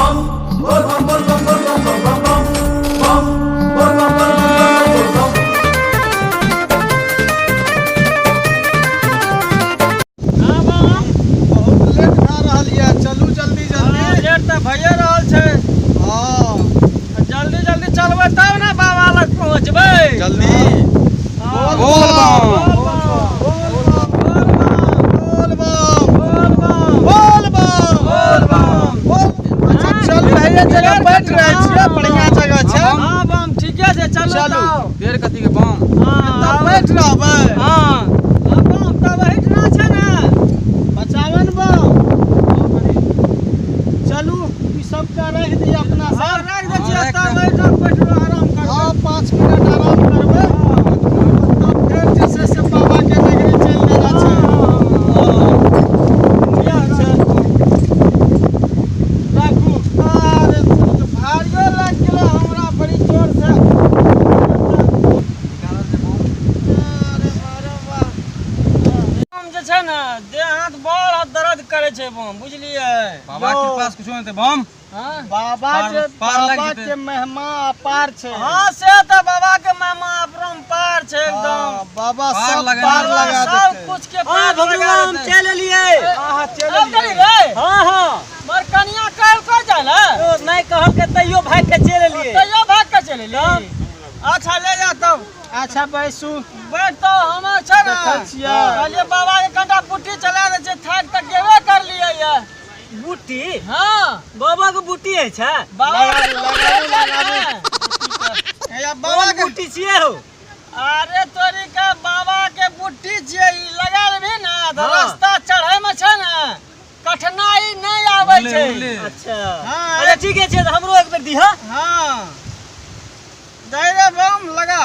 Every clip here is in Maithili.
हाँ बम। बहुत लेट भए रहल यऽ, चलू जल्दी जल्दी। हाँ, लेट तऽ भइए रहल छै। हँ। जल्दी जल्दी चलबै तब ने बाबा लग पहुँचबै। जल्दी। हाँ। बोल बम। बोल बम, बोल बम, बोल बम, बोल बम, बोल बम। बोल। अच्छा चलू, हे जगह बैठ रहल छियै, बढ़िया जगह छै। हाँ बम, ठीके छै, चलू चलू। तब। देर कथी के बम? हाँ, तब बैठ रहबै। हाँ हाँ बम, तब एहिठिना छै ने। बचावन बम। चलू, ई सबके राखि दिअ अपना हाँ, सब। राखि दै छियै। हाँ, राखि तब दे। एहिठाम बैठ रहू, आराम करबै। हँ, 5 मिनट आराम करबै, तब फेर जे छै से बाबा के नगरी चलि देना छै। ठीक छै, राखू। अरे भारियो लागि गेलै हमरा बड़ी जोर से। अरे बारे वाह। बम जे छै ने, देह हाथ बड़ दर्द करै छै बम, बुझलियै? बाबा के पास कुछो नहीं बम। हाँ? बाबा पार- जे पार लागि बाबा जेतै। के महिमा अपार छै। हाँ, से तऽ बाबा के महिमा अपरम्पार छै एकदम। हाँ, बाबा पार सब लगेने पार छै। लगा सब देतै। कुछ के हाँ पार भगवान, लगा हम देतै। चलि एलियै। हाँ, चलि आब करी एलियै। रे। हाँ हाँ। मर कनिया कहल कह जाइ ले? ओ नहि कहलकै तैयो भागि के चलि एलियै। तैयो भाग के चलि एली। अच्छा ले जा तब। अच्छा बैसू। बैठ तो हम छै ने। देखै छियै। कहलियै बाबा के कनिटा बुट्टी चला दै छै, थाकि तऽ गेबे करलियै ये। बूटी? हाँ। बाबा के बूटी होइ छै? बाबा के लगाबू, बूटी होइ छै लगाबू, ने। हैया बाबा बाबा के के बूटी छियै हो? अरे तोरी के बाबा के बुट्टी छियै, ई लगा लेबही ने तऽ हाँ। रास्ता चढ़ै में छै ने कठिनाई नहि आबै उड़ले, छै। उड़ले। अच्छा। हाँ। अच्छा ठीके छै, तऽ हमरो एक बेर दिहऽ। हाँ, दे रे बम लगा।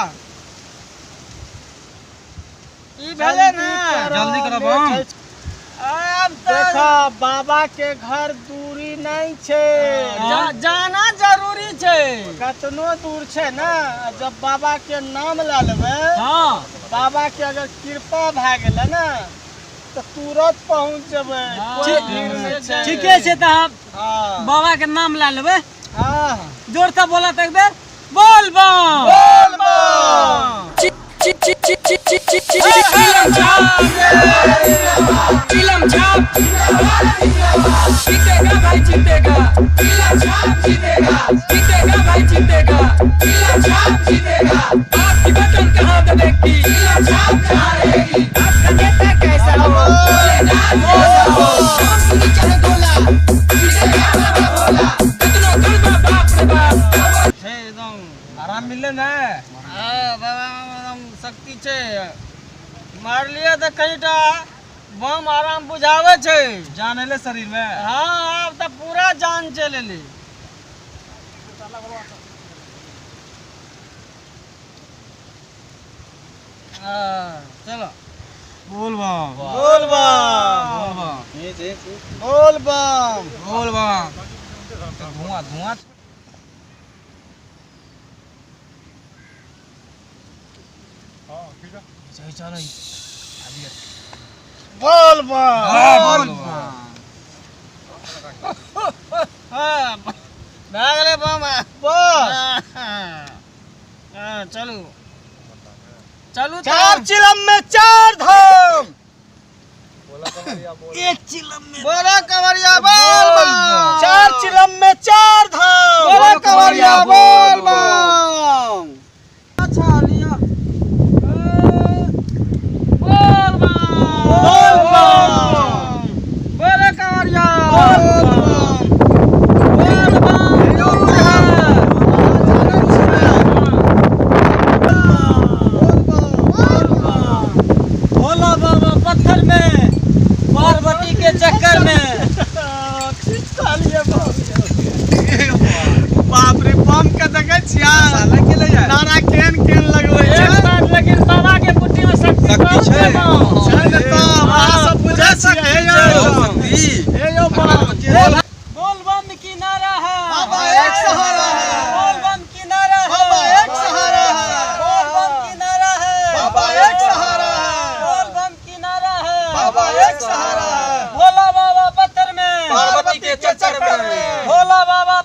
ई भेलै ने। जल्दी करऽ बम। आब तऽ देखा, बाबा के घर दूरी नहीं छै। जाना जरूरी छै। कतनो दूर छै ने, जब बाबा के नाम लए लेबै, हाँ, बाबा के अगर कृपा भए गेलै ने तऽ तुरंत पहुँच जेबै, हाँ। कोई भीड़ नहि छै। ठीके छै, तऽ हम हाँ। बाबा के नाम लए लेबै। हाँ। जोर से बोला तऽ एक बेर, बोल बम। बोल बम। चिलम छाप जीतेगा भाई जीतेगा, चिलम छाप जीतेगा, जीतेगा भाई जीतेगा, चिलम छाप जीतेगा। आपकी बटन कहाँ दबेगी, चिलम छाप कहाँ रहेगी? आपका नेता कैसा हो, भोलेनाथ कैसा हो, राम सुनी चाहे गोला, जीतेगा बाबा भोला, कितनो गड़बड़ बाप रे बाप। छै एकदम। आराम मिलले ने? हाँ, बाबा एकदम शक्ति छै। मारलियै तऽ कनिटा बम आराम बुझाबै छै। जान एले शरीर में? हाँ, आब तऽ पूरा जान चलि एलै। हाँ, चलो। बोल बम। बोल बम। बोल बम। बोल बम। बोल बम। धुआं धुआं। बोल बम। बोल बम। हाँ, भए गेलै बम। बस। हाँ, चलू चलू तऽ। चार चिलम में चार धाम। एक चिलम में। बोलो कंवरिया बोल बम। चार चिलम में चार धाम। बोलो कंवरिया बोल बम। अच्छा लिया। बोल बम। बोल बम। बोलो कंवरिया बोल बम। बोल बम। बोल बम। भोला बाबा पत्थर में, पार्वती के चक्कर में। ठीक कहलियै बम। बाप रे, बम के देखै छियै नारा केहन केहन लगबै छै। एक बात, लेकिन बाबा के बुट्टी में शक्ति शक्ति बहुत छै। छै बम। छै ने तऽ, अहाँ सब बुझै छियै। हे यौ, शक्ति। हे यौ बम। बोल बम की नारा है। बाबा एक सहारा है। बोल बम की नारा है। बाबा एक सहारा है। बोल बम की नारा है। बाबा एक सहारा है। बोल बम की नारा है। बाबा एक सहारा है। भोला बाबा पत्थर में, पार्वती के चक्कर में। भोला बाबा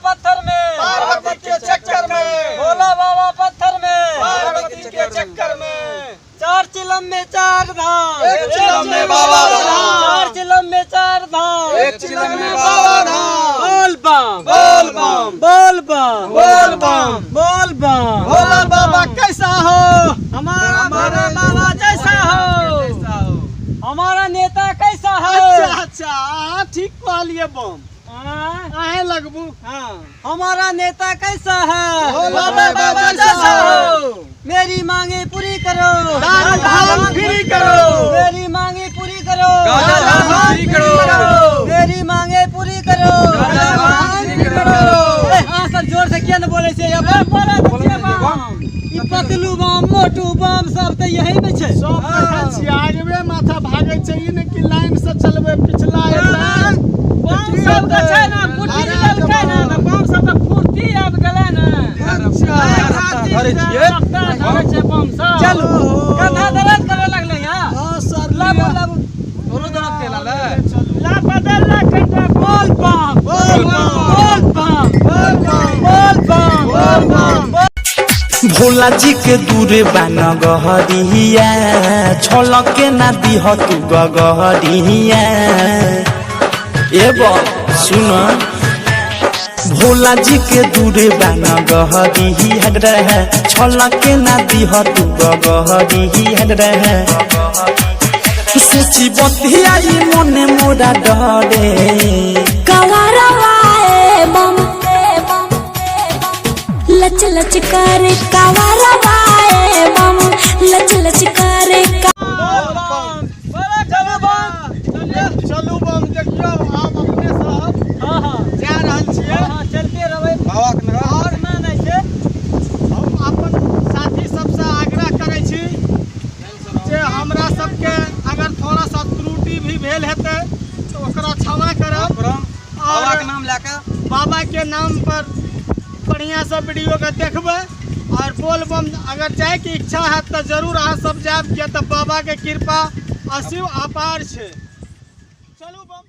एक चिलम में बाबा धाम। चार चिलम में चार धाम। एक चिलम में बाबा धाम। बोल बम बोल बम बोल बम बोल बम बोल बम। भोला बाबा कैसा हो? हमारा भोला बाबा जैसा हो, हमारा नेता कैसा हो। अच्छा अच्छा, अहाँ ठीक कहलिए बम। हाँ, अहें लगबू। हाँ। हमारा नेता कैसा है? भोला बाबा जैसा हो। मेरी मांगे पूरी करो, दारू भांग फ्री करो। मेरी मांगे पूरी करो, गांजा भांग फ्री करो। मेरी मांगे पूरी करो, गांजा भांग फ्री करो। ए, हाँ सब जोर से किया न बोले छै? अब बोले तऽ छियै बम। ई पतलू बम मोटू बम सब तऽ यही में छै। सब देखै छियै आगवे माथा भागै छै, ई नहि कि लाइन से चलबै पिछला एतै। बम सब के छै ने कुटी देलकै ने तऽ बम सब के फुर्ती आबि गेलै ने। अच्छा धरै छियै। रफ्तार धरै छै बम सब। चलू, कंधा दर्द करे लगलै यहाँ। हाँ सर, लाबू लिअ। लाबू। तोरो दर्द केला ले। ला बदल ला कनिटा। बोल बम बोल बम बोल बम बोल बम बोल बम बोल बम। भोला जी के दूरे बान गहरिया, छलके ना दिह तू गगहरिया। ए सुन, भोला जी के दूरे बान गहरिया रहे, छलके ना दिह तू गगहरिया रहे। सोची बतिया ई मने मोरा डरे। कवरवाए बम लच लच करे, कवरवाए बम लच लच करे। बोलो चलू बम। चलू बम, देखियौ आब अपने सब हाँ हाँ जा रहल छियै। हाँ, चलते रहबै। बाबा के नगर। और ना नहि छै। हम अपन साथी सबसँ आग्रह करै छी जे हमरा सबके अगर थोड़ा सा त्रुटि भी भेल हेतै तऽ ओकरा क्षमा करब। बाबा और के नाम लए के बाबा के नाम पर बढ़िया से वीडियो के देखबै और बोल बम अगर जायके इच्छा है तऽ जरूर अहाँ सब जायब, किया तऽ बाबा के कृपा असीम अपार छै। चलू बम।